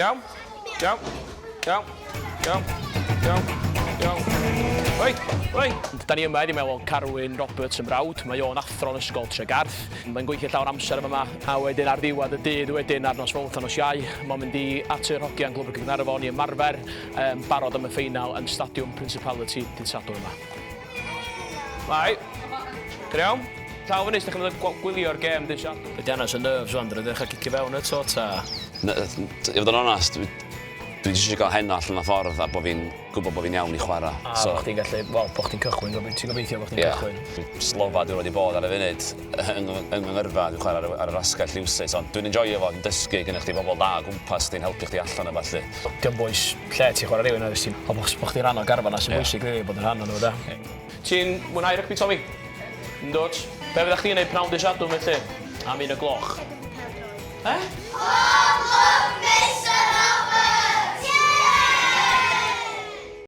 Iawn? Iawn? Iawn? Iawn? Iawn? Iawn? Oi! Oi! Da ni yma heddiw 'ma efo Carwyn Roberts yn brawd. Mae o'n athro yn Ysgol Tregarth. Mae'n gweithio llawn amser yn fama. A wedyn ar ddiwedd y dydd wedyn ar nos Fawrth a nos Iau, mae'n mynd i at yr hogiau'n Glwb Rygbi Caernarfon i ymarfer, um, barod am y ffeinal yn Stadiwm Principality dydd Sadwrn yma. Mai. Chi'n iawn? Llaw fyny os 'dach chi'n mynd i gwylio'r gêm dydd Sadwrn. Be 'di hanes y nerves wan? 'Dyn nhw'n dechrau cicio fewn eto ta? Na, i fod yn onast, dwi dwi jyst eisiau cael heno allan o'r ffordd a bod fi'n gwybod bod fi'n iawn i chwarae. A so, bod chdi'n gallu, wel, bod chdi'n cychwyn, ti'n gobeithio bod chdi'n yeah. cychwyn. Slofa dwi wedi bod ar y funud yng, yng ngyrfa, dwi'n chwarae ar, ar yr asgell rhywsut, ond dwi'n enjoyo fo, dwi'n dysgu, gennych chdi bobl da o gwmpas chdi'n helpu chdi allan a ballu. Dio'm bwys lle ti'n chwarae rhywun, ti'n, o bod chdi'n rhan o'r garfan 'na sy'n bwysig rili, bod yn rhan o'n nhw, da. Ti'n mwynhau rygbi, Tomi? Yndwt. Be fydda chdi'n neud pnawn dy Sadwrn felly? Am un o gloch. E?